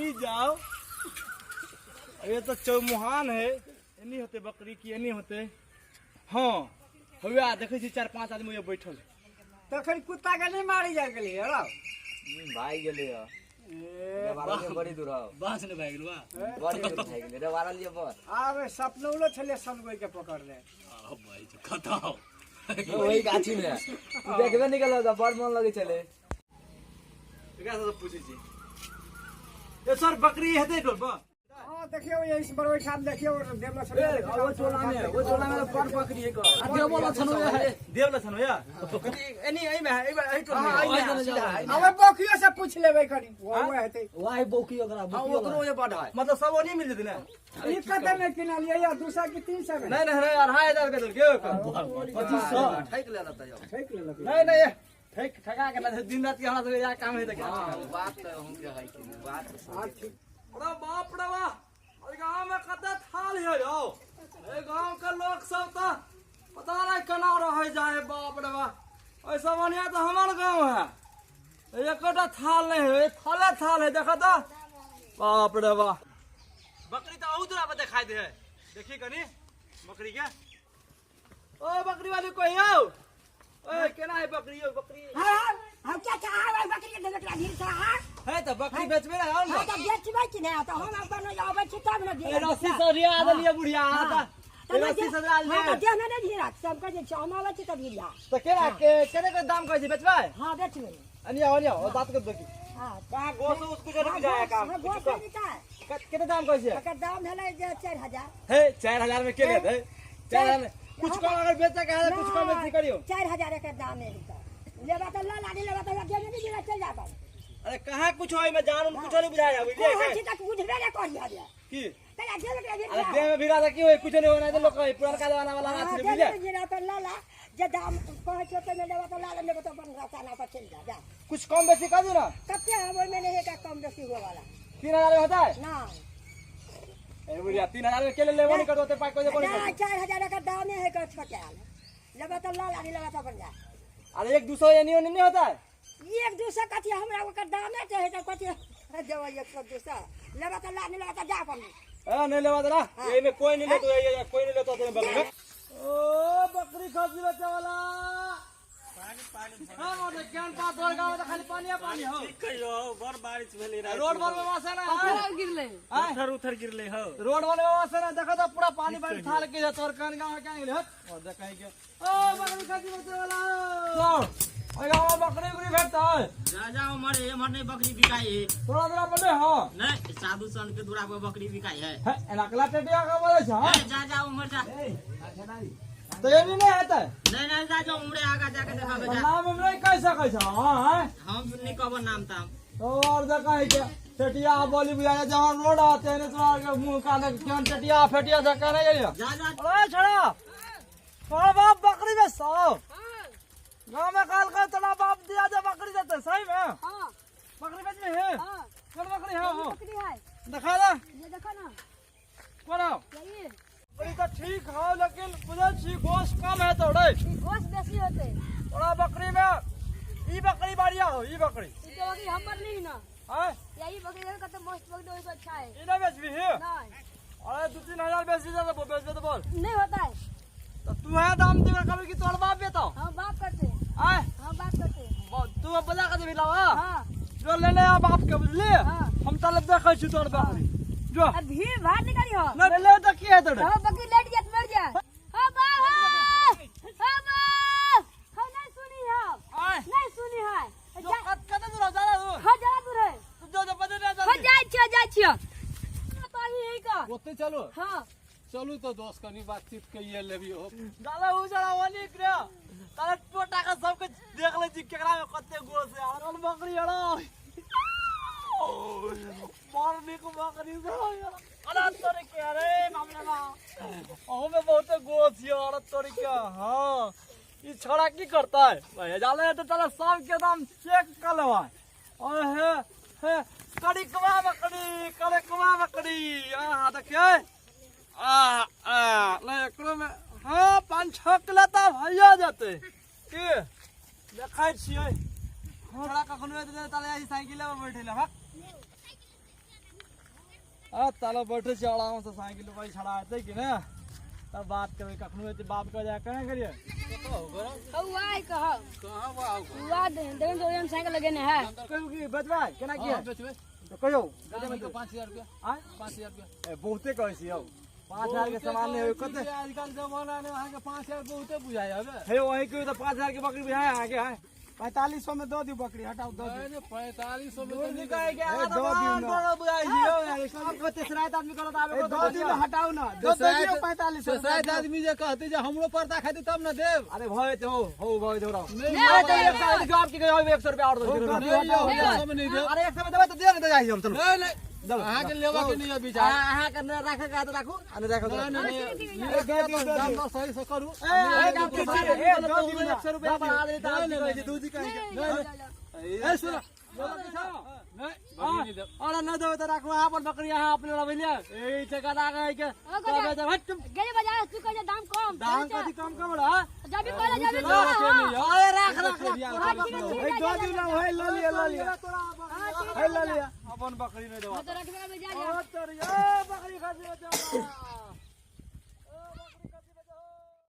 एनी जाओ। ये तो चौमुहान है, एनी होते बकरी की एनी होते। हाँ हौआ देखै छी 4-5 आदमी ओइमे बैठल। तखन कुत्ता के नहीं मारी जा गेली हौ? भाग गेलै हौ। देवारा लिए बड़ी दूर हौ। बाँस ने भागि गेल बा। बड़ी दूर भागि गेलै, देवारा लिए बस। आबे सपनौलो छलै सनगोई के पकड़ले। आ भाई कतौ वही गाछी में तू देखबे नहीं केलौ तऽ बड़ मन लगै छलै। एकरा से पूछै छी। ए सर बकरी हेतै टोल पर? हाँ देखियो यही से बड़ ओहिठाम देखियो देवला छलै। ए, ओ टोला में, ओ टोला में बड़ बकरी है। आ देवला छनो है। देवला छनो या? एनी एई में है, एई में, एई टोल में। हां, एई में सीधा। अबे बौकियो से पूछ लेबै कनी, वो हेतै। वाह बौकी ओकरा, हां ओकरो ये बड़ है। मतलब सब ओनी मिल जेतै ने? ई कते में किनलियै या 200 की 300 में? नहीं नहीं नहीं, 2500 रुपया देलकै ओकर। 2500। ठैक लेलक तऽ यौ। ठैक लेलक। नहीं नहीं, ठैक ठका के ना दिन रात के हमरा सब इएह काम है तऽ। हां बात तऽ हम के है कि नहीं, बात तऽ हां ठीक। अरे बाप रे बा, अरे गाँव में कते थाल है यौ। ए गाँव के लोग सब तऽ पता नहीं केना रह जाए। बाप रे बा, ऐसा बढ़िया तो हमार गाँव है, एकोटा थाल नहीं है, थाले थाल है। देखा तो बाप रे बा, बकरी तो अहू दूरा पर दिखाई दे है। देखिए कनी बकरी के। ओ बकरी वाली कोई हो? ओए केना है बकरी? ओ बकरी हाँ हम क्या चाहबै बकरी के देबे के ढीर चाह है तो बकरी बेचबे ना हम। हाँ तो बेचबै कि नहीं? तो हम अपन आबै छी तब ने। ए रस्सी सरिया देलिए बुढ़िया। हाँ तो रस्सी सरिया हाँ तो देह ने ढीरा सब कहै छै, हम आबै छी तब ढीरा। तो केना के केने के दाम कहै छै बेचबै? हाँ बेचबै। अनिया अनिया ओ बात कर देखी। हाँ कहां गोस उस कुछ नहीं जाए काम। हाँ गोस नहीं जाए। कितना दाम कहै छै? एकर दाम भेलै जे 4000। हे 4000 में के लेत है? 4000 में कुछ कम अगर बेचे के है कुछ कम बेची करियो। 4000 एकर दाम है। लेबा तो ला, नहीं लेबा तो देह ने ढीरा चल जा। अरे कहां कुछ होय में जान कुछ नहीं बुझाया बुझलिए? कोई छी तक बुझबे ने करिया दे की तला देह के अरे देह में भिड़ा की होय? कुछ नहीं होना तो लोग कहे पुरनका जमाना वाला हाथ हाँ बुझलिए? देह ढीरा तो ला ला, जे दाम कहै छै ते लेबा तो ला, लेबा तो अपन रास्ता ना पर चल जा जा। कुछ कम बेसी कर दो ना। कते हम ओहिमे नहीं है कम बेसी हुए वाला। 3000 में होता है ना। ए बुढ़िया 3000 में के ले लेबो नहीं करतो ते पाई कोई देबो नहीं ना करतो। 4000 का दाम है कर छोटाल, लेबा तो ला, नहीं लेबा तो बन जा। अरे 1-200 एनी ओनी नहीं होता है? 1-200 कथी हमरा ओकर दाम है तो कथी देबै 100-200? लेबा तो ला, नहीं लेबा तो जा अपन। ए नहीं लेबा तो ना, ये में कोई नहीं लेतो, ये कोई नहीं लेतो तेरे बकरी। ओ बकरी खसी बेचे वाला पानी पानी। हां मोर ज्ञान पा तोर गांव में तो खाली पानी पानी हो। ठीक कहियो, बड़ बारिश भेलै राति। रोड पर व्यवस्था ना पत्थर गिरले। पत्थर उथर गिरले हो। रोड वाले व्यवस्था ना देखो तो पूरा पानी पानी थाल के तोर कन गांव क्या गेले हट और देखै के। ओ बकरी खसी बेचे वाला ओ गांव में बकरी उकरी भेटतै? जा जा उमर एमहर नहीं बकरी बिकाई है। थोड़ा थोड़ा पड़े। हां नहीं साधु संत के दूरा पर बकरी बिकाई है। है एना कला टेटिया का बोले छ? ए, जा जा उमर जा। तो ये नहीं हेतै? नहीं नहीं जा जा उमरे आगा जाके देखाबे जा। नाम हम नहीं कह सकै छ। हां हां हम नहीं कहब नाम ताम। और देखै के टेटिया बोली बुझा जहाँ रोड आते ने तोरा के मुंह कान के केहन टेटिया फेटिया से कहने गेलियो। जा जा। अरे छड़ा तोरा बाप बकरी बेच सौ गांव में काल का तोरा बाप दिया जे बकरी देते सही में? हाँ बकरी बेच में है? हाँ। कौन बकरी है? हो बकरी है दिखा दे। ये देखो ना। कौन हो? यही बकरी तो ठीक है लेकिन बुझै छी गोश्त कम है तोड़े। गोश्त बेसी होते तोरा बकरी में ई बकरी बढ़िया हो, ई बकरी। ई तो बकरी हमर नहीं ना। हैं? यही बकरी देखो कते मस्त बकरी होई अच्छा है। ई ना बेचबी है? नहीं। अरे 2-3 हजार बेची जा तो बेचबे तो बोल। नहीं होता है। तो तू है दाम देकर कभी कि तोर बाप बेतो? हम बाप करते। आए? हम बाप करते। तू अब बजा के देबी लावा? हां। जो लेने आ बाप के बुझली? हां। हम तलब देखै छी तोर बकरी। जो। अब भीड़ भाड़ निकाली हो। नहीं ले तो की है तोरे? हां बकरी लेट जात मर जा। हां बाप हां बाप हम नहीं सुनी है। आए। नहीं सुनी है। जो कत दूर हो जा दूर? हां जा दूर है। तू जो जो बजे जा। हां जाय छियो जाय छियो। तो ही है का। ओते चलो। हां। चलू तो दोस्त कनी बातचीत कइए लेबियो। दादा उ जरा ओनी करे। तारे टोटा के सब के देख ले छी केकरा में कते गोस है। अरे बकरी अड़ो। मार निक बकरी से। अरे तोरे के अरे मामला बा। अहो में बहुत गोस यो अरे तोरे के। हां ई छोड़ा की करता है? भाई जाले तो चला सब के दाम चेक कर लेवा। अरे हे हे कड़कवा बकरी कड़कवा बकरी। आ देखिए आ आ ले एकरो में हां 5-6 किलो त भइया जते की देखै छियै। छोड़ा कखनो एते ताले आई साइकिल पर बैठेले हक। आ ताला बैठे छी आराम से साइकिल पर छड़ा हेतै कि ने, तब बात करबै कखनो हेतै। बाप के जा केना करियै? हौ आइ कहौ। कहाँ बा? हुआ देखन तो हम साइकिल लगेने है। कहियो कि बेचबै केना की है? बेचबै। तऽ कहियो। 5000 रुपया। आँय? 5000 रुपया। ए, बहुते कहै छी यौ, 5000 के सामान नहि होय कते। आजकल जमाना में अहाँके 5000 बहुते बुझाइ हवे। हे, वही कहियो तऽ 5000 के बकरी बुझाय अहाँके है? 4500 में दऽ दियौ बकरी, हटाउ, दऽ दियौ। अरे, 4500 में दूर तऽ नहीं कहे के ए, अहाँ दऽ दियौ ना। बड़ बुझाइ छी यौ, यार, सब को तेसराइत आदमी करत आबे ए, को दऽ दियौ ना, हटाउ ना, दऽ दियौ 4500। दोसराइत आदमी जे कहते जे हमरो पर्दा खाते तब न देब। अरे भय तो हो, भय तो रहो। नहीं, नहीं तो 100 देखियो, आप की कहियो, 100 रुपया और दो। नहीं यौ, हमरा सब नहीं देब। अरे, 100 में देबै तऽ दियौ, नहि तऽ जाइ छी हम, चलू। नहीं नहीं, अहाँके लेबा के नहीं है विचार। अहाँ के नहि राखै के है तऽ राखू, आ नहि राखै नहीं तऽ नहीं राखू। नहीं, दऽ दियौ, दऽ दाम दियौ। दर सही से करू। ए, अहाँ के दऽ की दियौ, ए, दऽ दऽ दियौ दियौ, ना। 100 रुपया बढ़ा देता, आप की कहै छी, दू जी कहै छी। ए, सुन नहीं, बकरी नहीं देब। अरे, नहि देबै तऽ राखू अहाँ अपन बकरी, अहाँ अपने लबै लिअ। ए, टका लागै के ओ कहिया? तबे तऽ हट। गेले बाजार, तू कहे दाम कम। दाम कथी कम कम रह? जब भी कहले, जब भी कहले। अरे, राख राख राख। हां, ठीक है, ठीक ए, है। दऽ दियौ ना, वही लऽ लिअ, लऽ लिअ, हे, लऽ लिअ। अपन बकरी नहि देबा। तो रखबे जा जा। ओ तोरी, ए, बकरी खा दियो।